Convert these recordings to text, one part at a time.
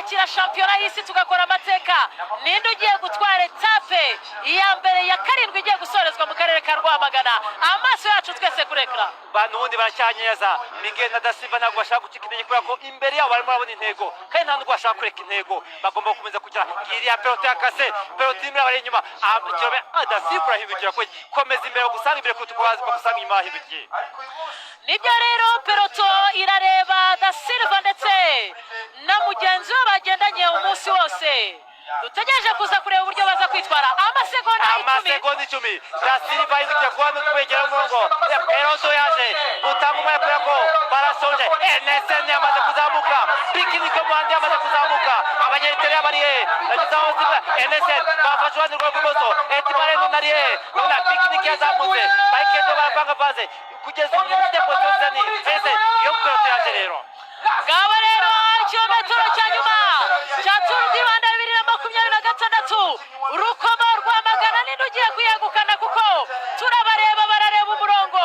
Kwakira shampiyona y'isi, tugakora amateka. Ninde ugiye gutwara etape iya mbere ya karindwi igiye gusorezwa mu karere ka Rwamagana? Amaso yacu twese kuri écran. N'ubundi baracyanyeza. Miguel na Da Silva ntabwo bashaka gucika intege, kubera ko imbere yabo barimo barabona intego, kandi nta nubwo bashaka kureka intego, bagomba gukomeza kugira iriya peloton yakase. Peloton imwe bari inyuma. Da Silva urahindukira kwe, komeza imbere bagusanga imbere kuruta uko bazi bagusanga inyuma bahindukiye. Nibyo rero, peloton irareba Da Silva ndetse na mugenzi we bagendanye umunsi wose. Dutegereje kuza kureba uburyo baza kwitwara. Amasegonda 10. Amasegonda 10. Da Silva ahindukira kuba kwegera umurongo. Peloton yaje gutanga umwanya kubera ko barasonje. NSN yamaze kuzamuka, Picnic muhandi yamaze kuzamuka. Abanyaiteria bari he? Yagezeho Silva, NSN bafashe uruhande rwe rw'ibumoso. Etibar Enon ari he? Ubona Picnic yazamutse, Bayikedo baravangavanze. Kugeza ubu ufite position zani ese iyo peloton yaje rero. Ngabo rero, ikirometero cya nyuma cya Tour du Rwanda 2026, Rukomo, Rwamagana, ninde ugiye kuyegukana? Kuko turabareba, barareba umurongo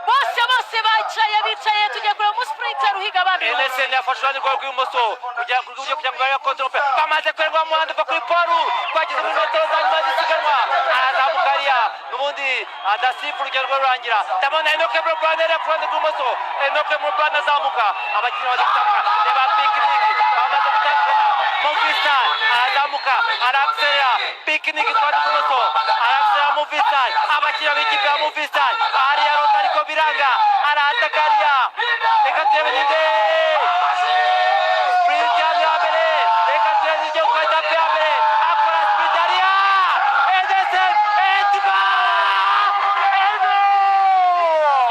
bose, bose bicaye, bicaye. Tugiye kureba umusprinter uhiga abandi uyu munsi. NSN yafashe uruhande rwawe rw'ibumoso kugira ngo uburyo kugira ngo barebe contrôle. Bamaze kwerwa umuhanda uva kuri Paul, twageze muri metero za nyuma zisiganwa. Arazamuka hariya n'ubundi Da Silva, urugendo rwe rurangira. Ndabona Enock Mulubrhan ku ruhande rw'ibumoso. Enock Mulubrhan azamuka, abakinnyi bamaze gutambuka. Reba Picnic, bamaze gutandukana. Movistar arazamuka, araakselera. Picnic ku ruhande rw'ibumoso araakselera. Movistar, abakinnyi b'ikipe ya Movistar hariya rota, ariko biranga, arataka hariya. Reka turebe ninde sprint ya mbere, reka turebe ninde gukora etape ya mbere. Akora sprint hariya, Edesen Etibar Eno.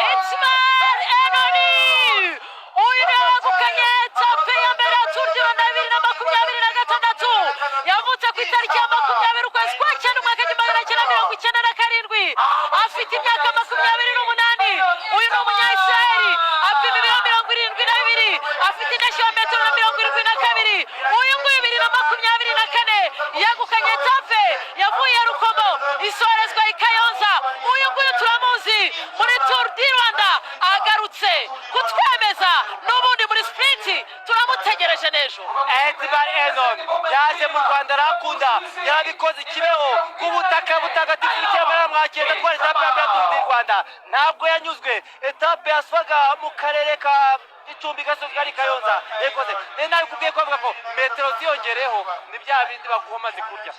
Etibar Enoni, uyu niwe wegukanye etape ya mbere ya Tour du Rwanda 2026. Yavutse ku itariki ya 20 ukwezi kwa cyenda umwaka 1997, afite imyaka 28. Uyu ni Umunyayisiraheli, apima ibiro 72, afite indeshyo ya metero na 72. Uyu nguyu 2024 yegukanye etape yavuye Rukomo isorezwa i Kayonza. Uyu nguyu turamuzi muri Tour du Rwanda, agarutse kutwemeza n'ubundi muri sprint, turamutegereje n'ejo. Etibar Enon yaje mu Rwanda arakunda, yarabikoze. Kibeho ku butaka butagatifu, Bikira Mariya mwakira, atwara etape ya mbere ya Tour du Rwanda. Ntabwo yanyuzwe, etape yaswaga mu karere ka Gicumbi gasozi kari Kayonza yakoze. Rero nabikubwiye ko bavuga ko metero ziyongereho ni bya bindi baguha umaze kurya.